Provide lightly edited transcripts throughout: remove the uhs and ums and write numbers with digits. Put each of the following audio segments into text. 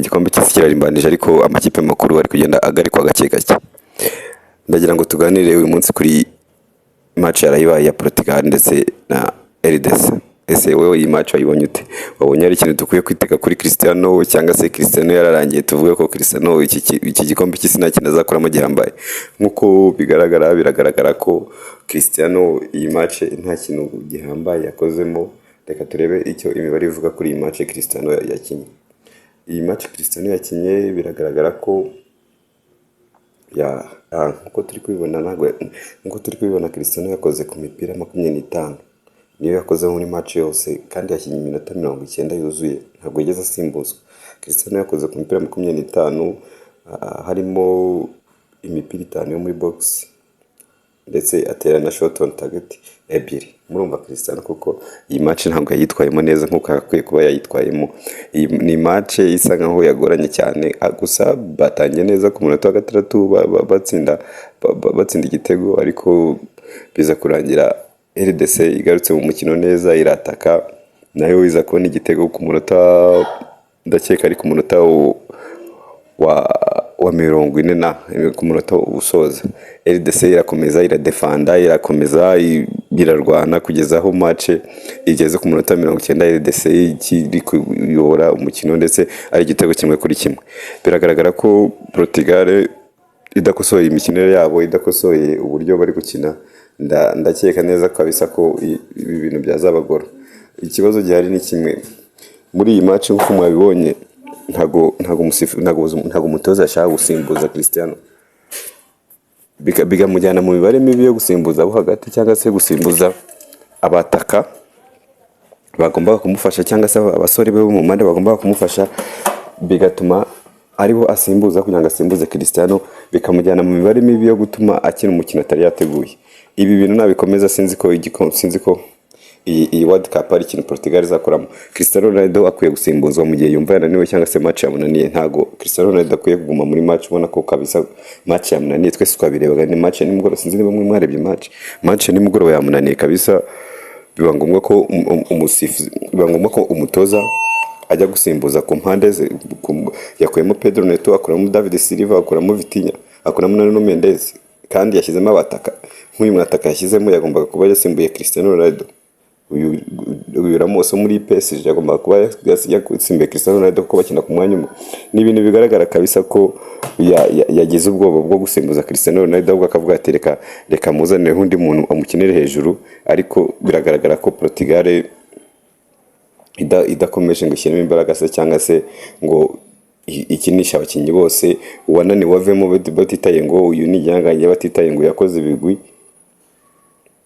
Igikombe cy'isi kirarimbanije, ariko amakipe makuru ari kugenda agarikwa gake gake. Ndagira ngo tuganire uyu munsi kuri match yarayibaye ya Portugal ndetse na RDC. Ese wowe iyi match wayibonye ute? Wabonye ari ikintu dukwiye kwitega kuri Cristiano, cyangwa se Cristiano yararangiye, tuvuge ko Cristiano iki gikombe cy'isi nta kintu azakuramo gihambaye? Nk'uko bigaragara, biragaragara ko Cristiano iyi match nta kintu gihambaye yakozemo. Reka turebe icyo imibare ivuga kuri iyi match Cristiano yakinnye. Iyi match Cristiano yakinnye, biragaragara ko ya nkuko turi kubibona, ntabwo, nkuko turi kubibona, Cristiano yakoze ku mipira 25, niyo yakoze muri match yose, kandi yakinnye iminota 90 yuzuye, ntabwo yigeze asimbuzwa. Cristiano yakoze ku mipira 25, harimo imipira itanu yo muri box, ndetse atera na shot on target ebyiri. Murumva Cristiano kuko iyi match ntabwo yayitwayemo neza nkuko akwiye kuba yayitwayemo. Iyi ni match isa nkaho yagoranye cyane. Gusa batangiye neza ku munota wa gatandatu batsinda igitego, ariko biza kurangira RDC igarutse mu mukino neza, irataka, nayo iza kubona igitego ku munota, ndakeka ari ku munota wa 40 na ku munota usoza. RDC irakomeza iradefanda, irakomeza irarwana kugeza aho match igeze ku munota 90, RDC ikiri kuyobora umukino, ndetse ari igitego 1-1. Biragaragara ko Portugal idakosoye imikinire yabo, idakosoye uburyo bari gukina, ndakeka neza kabisa ko ibi bintu byazabagora. Ikibazo gihari ni kimwe muri iyi match. Nk'uko mwabibonye, ntago umutoza yashaka gusimbuza Cristiano, bikamujyana mu mibare mibi yo gusimbuza abo hagati cyangwa se gusimbuza abataka bagombaga kumufasha, cyangwa se abasore be bo mu mpande bagombaga kumufasha, bigatuma aribo asimbuza kugira ngo asimbuze Cristiano, bikamujyana mu mibare mibi yo gutuma akina umukino atari yateguye. Ibi bintu nabikomeza, sinzi ko iyi World Cup ari ikintu Portugal izakoramo. Cristiano Ronaldo akwiye gusimbuzwa mu gihe yumva yananiwe cyangwa se match yamunaniye. Ntago Cristiano Ronaldo akwiye kuguma muri match ubona ko kabisa match yamunaniye. Twese twabirebaga, ni match ya nimugoroba. Sinzi niba mwe mwarebye match. Match ya nimugoroba yamunaniye kabisa, biba ngombwa ko umusifuzi, biba ngombwa ko umutoza ajya gusimbuza ku mpande ze. Yakuyemo Pedro Neto, akuramo David Silva, akuramo Vitinha, akuramo na Nuno Mendes, kandi yashyizemo abataka. Nk'uyu mwataka yashyizemo yagombaga kuba yasimbuye Cristiano Ronaldo. Uyu Ramos wo muri PSG yagombaga kuba yasimbuye Cristiano Ronaldo kuko bakina ku mwanya umwe. Ni ibintu bigaragara kabisa ko yagize ubwoba bwo gusimbuza Cristiano Ronaldo, ahubwo akavuga ati: "Reka muzanireho undi muntu amukinire hejuru." Ariko biragaragara ko Portugal idakomeje ngo ishyiremo imbaraga se, cyangwa se ngo ikinishe abakinnyi bose, uwananiwe avemo, batitaye ngo uyu ni igihangange, batitaye ngo yakoze ibigwi,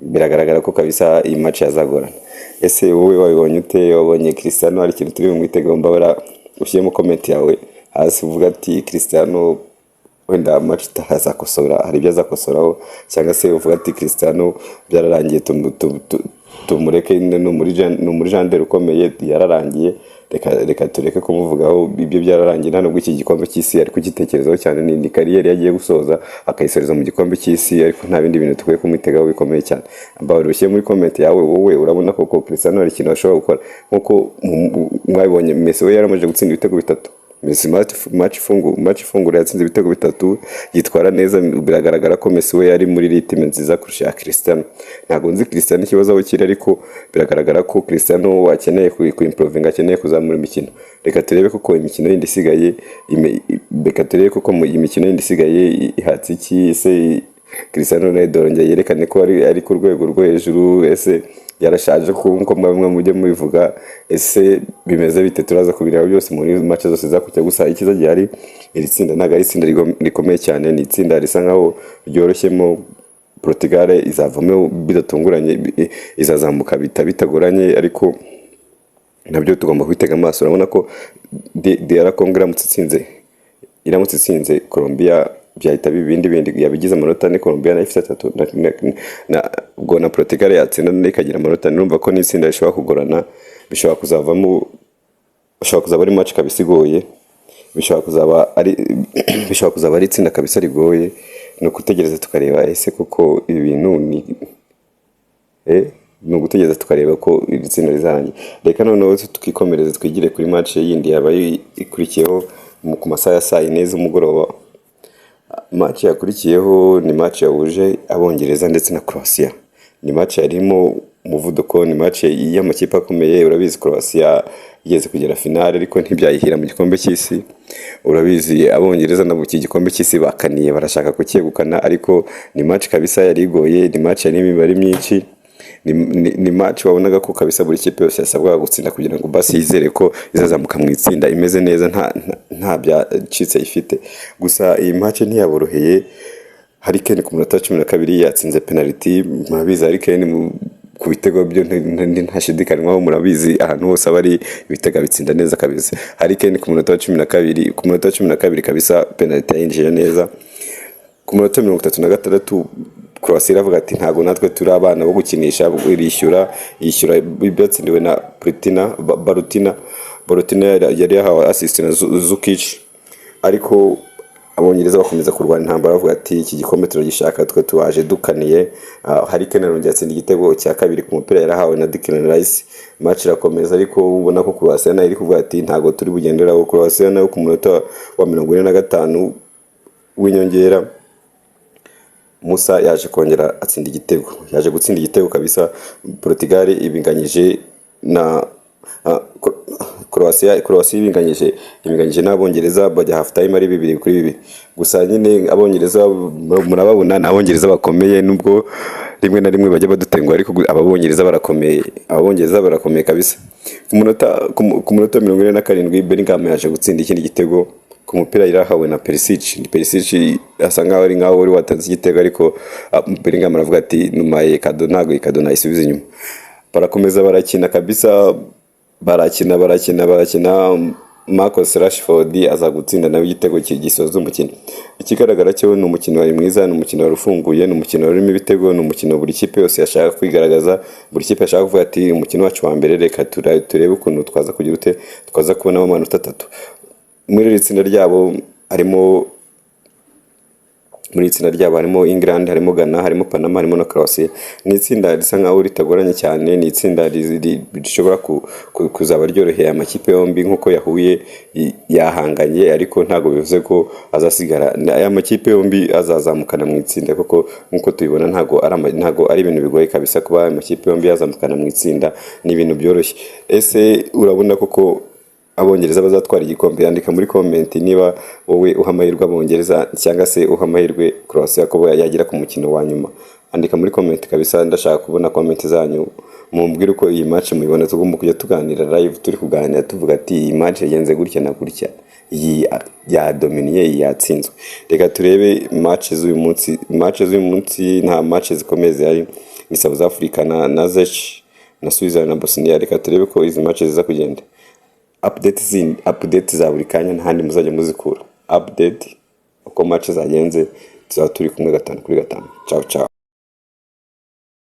biragaragara ko kabisa iyi match yazagorana. Ese wowe wabibonye ute? Wabonye Cristiano hari ikintu turi bumwitege? Mbabara ushyiremo comment yawe hasi, uvuga ati Cristiano wenda match itaha azakosora, hari ibyo azakosoraho, cyangwa se uvuga ati Cristiano byararangiye, tumureke, ni umulegendary ukomeye, yararangiye, reka tureke kumuvugaho, ibyo byararangiye, nta nubwo iki gikombe cy'isi ari kugitekerezaho cyane, ni carrière yagiye gusoza akayisoreza mu gikombe cy'isi, ariko nta bindi bintu dukwiye kumwitegaho bikomeye cyane. Mbabara ushyire muri comment yawe, wowe urabona koko Cristiano hari ikintu ashobora gukora? Nk'uko mwabibonye, Messi we yaramaze gutsinda ibitego bitatu. Messi match ifungura yatsinze ibitego bitatu, yitwara neza. Biragaragara ko Messi we yari muri rythme nziza kurusha iya Cristiano. Ntabwo nzi Cristiano ikibazo aho kiri, ariko biragaragara ko Cristiano akeneye ku improvinga, akeneye kuzamura imikino. Reka turebe koko imikino yindi isigaye, reka turebe koko mu imikino yindi isigaye ihatse iki. Ese Cristiano Ronaldo arongera yerekane ko ari ku rwego rwo hejuru? Ese yarashaje kuko nkuko bamwe mujye mubivuga? Ese bimeze bite? Turaza kubireba byose muri match zose zakurikira. Gusa icyiza gihari, iri tsinda ntabwo ari itsinda rikomeye cyane, ni itsinda risa nkaho ryoroshyemo. Portugal izavamo bidatunguranye, izazamuka bitagoranye, ariko nabyo tugomba kwitega amaso. Urabona ko DR Congo iramutse itsinze Colombia, byahita biba ibindi bindi, yabigize amanota ane, Colombia nayo ifite atatu, ubwo na Portugal yatsinda nayo ikagira amanota ane. Urumva ko n'itsinda rishobora kugorana, bishobora kuzavamo, bishobora kuzaba ari match kabisa igoye, bishobora kuzaba ari itsinda kabisa rigoye. Ni ukutegereza tukareba. Ese koko ibi bintu ni ugutegereza tukareba ko iri tsinda rizarangira. Reka noneho tukikomereza, twigire kuri match yindi yabaye ikurikiyeho. ku masaha ya saa 4 z'umugoroba. Match yakurikiyeho ni match yahuje Abongereza ndetse na Croatia. Ni match yarimo umuvuduko, ni match y'amakipe akomeye. Urabizi, Croatia igeze kugera finale ariko ntibyayihira mu gikombe cy'isi. Urabizi, Abongereza nabo iki gikombe cy'isi bakaniye, barashaka kucyegukana, ariko ni match kabisa yari igoye, ni match yarimo imibare myinshi, ni match wabonaga ko kabisa buri kipe yose yasabwaga gutsinda kugira ngo basi yizere ko izazamuka mu itsinda imeze neza, nta byacitse ifite. Gusa iyi match ntiyaboroheye. Harry Kane ku munota wa 12 yatsinze penalty. Murabizi, Harry Kane ku bitego byo ntashidikanywaho. Murabizi, ahantu hose aba ari ibitego abitsinda neza kabisa. Harry Kane ku munota wa 12, ku munota wa 12 kabisa penalty yayinjije neza. Ku munota 36 Croatia iravuga ati: "Ntabwo natwe turi abana bo gukinisha." Irishyura, yishyura byatsindiwe na Pritina Barutina. Barutina yari yahawe assist na Zukic, ariko Abongereza bakomeza kurwana intambara, bavuga ati: "Iki gikombe turagishaka, twe tuwaje dukaniye." Harry Kane arongera atsinda igitego cya kabiri ku mupira yarahawe na Declan Rice. Match irakomeza, ariko ubona ko Croatia nayo iri kuvuga ati: "Ntabwo turi bugenderaho." Croatia nayo ku munota wa 45 w'inyongera, Musa yaje kongera atsinda igitego, yaje gutsinda igitego kabisa. Portugal ibinganyije na Croatia, Croatia ibinganyije n'Abongereza, bajya half time ari 2-2. Gusa nyine Abongereza murababona, ni Abongereza bakomeye, nubwo rimwe na rimwe bajya badutenguha, ariko aba Bongereza barakomeye, Abongereza barakomeye kabisa. Ku munota 47 Bellingham yaje gutsinda ikindi gitego ku mupira yarahawe na Perisic. Ni Perisic asa nkaho ari nkaho wari watanze igitego, ariko Bellingham aravuga ati: "Numaye kado, ntabwo iyi kado nayisubiza inyuma." Barakomeza barakina kabisa, barakina, barakina, barakina. Marcus Rashford aza gutsinda nawe igitego gisoza umukino. Ikigaragara cyo ni umukino wari mwiza, ni umukino wari ufunguye, ni umukino warimo ibitego, ni umukino buri kipe yose yashaka kwigaragaza, buri kipe yashaka kuvuga ati: "Umukino wacu wa mbere, reka turebe ukuntu twaza kugira ute, twaza kubonamo amanota atatu." Muri iri tsinda ryabo harimo England, harimo Ghana, harimo Panama, harimo na Croatia. Ni itsinda risa nkaho ritagoranye cyane, ni itsinda rishobora kuzaba ryoroheye amakipe yombi nk'uko yahuye yahanganye, ariko ntabwo bivuze ko azasigara. Aya makipe yombi azazamukana mu itsinda, kuko nk'uko tubibona ntabwo ari ibintu bigoye kabisa kuba aya makipe yombi yazamukana mu itsinda, ni ibintu byoroshye. Ese urabona koko Abongereza bazatwara igikombe? Yandika muri comment niba wowe uha amahirwe Abongereza cyangwa se uha amahirwe Croatia ko yagera ku mukino wa nyuma. Andika muri comment kabisa, ndashaka kubona comment zanyu, mumbwire uko iyi match muyibona. Tugomba kujya tuganira live, turi kuganira tuvuga ati: "Iyi match yagenze gutya na gutya, iyi yadominiye, iyi yatsinzwe." Reka turebe match z'uyu munsi. Match z'uyu munsi nta match zikomeye zihari, ni South Africa na Czech na Switzerland na Bosnia. Reka turebe ko izi match ziza kugenda. Update zindi, update za buri kanya, ntahandi muzajya muzikura. Update uko match zagenze, tuzaba turi kumwe gatanu kuri gatanu. Ciao ciao.